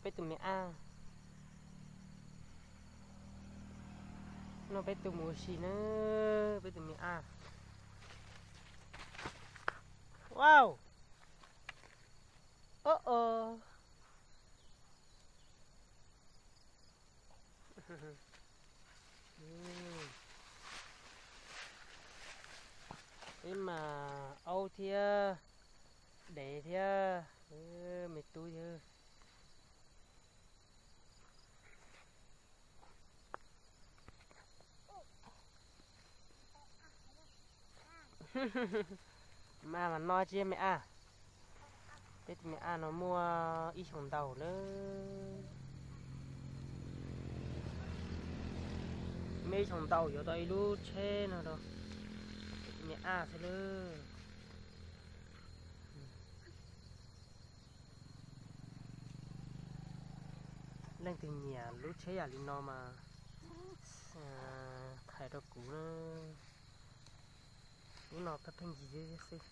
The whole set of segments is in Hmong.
Peb tus me ab, no peb tus mus ua si na, peb tus me ab. Wow. Ub, ub. Peb mas aub thiab, dev thiab, me tub thiab. Me ab mas no tsis me ab. Peb tus me ab no muaj ib xyoos ntau lawm. Muaj ib xyoos ntau yuav tau ib lub tsheb no rau peb tus me ab xwb lawm. Leej twg nyiam lub tsheb yam li no mas thais rau kuv na. Lub no pheej pheej yig xwb.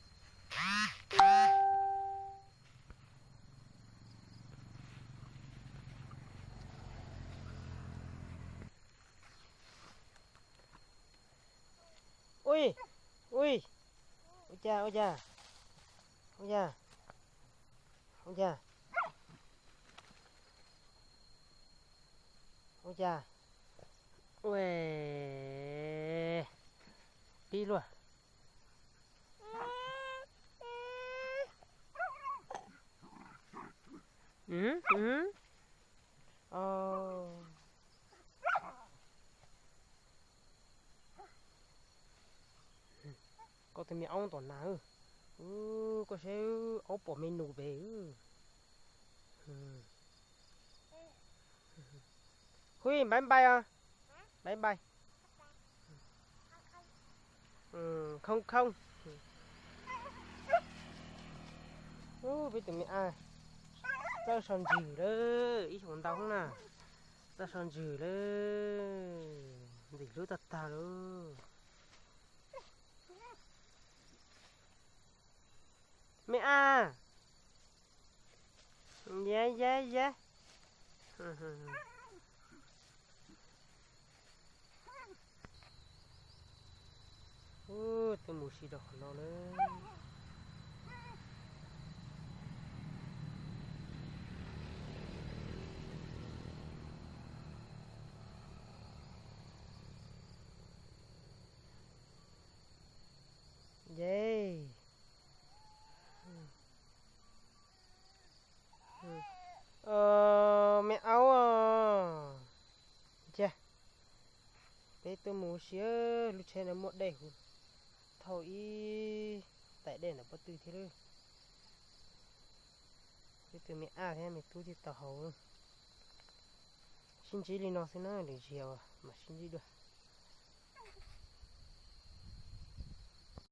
Ui, ui, ua cas, ua cas, ua cas, ua cas, ua cas, ua, pib luaj. Koj tus me aub tom na. Koj saib aub pom me nus pem. Hui, npais npais os. Npais npais. Khoob khoob. Peb tus me ab txawj so ntswg lawm, ib xyoos ntau na, txawj so ntswg lawm, ntxim hlub tag tag lauj. Me ab, ya ya ya. Twb mus si rau qhov no lawm. Ye, me aub, cia peb tuaj mus ua si. Lub tsheb no muaj dej huv, thauj ib tais dej ntawm pob tw thiab lawm. Peb tus me ab thiab me tub thiaj tau haus. Sib ntsib li no xwb na, lwm zaus mam sib ntsib dua.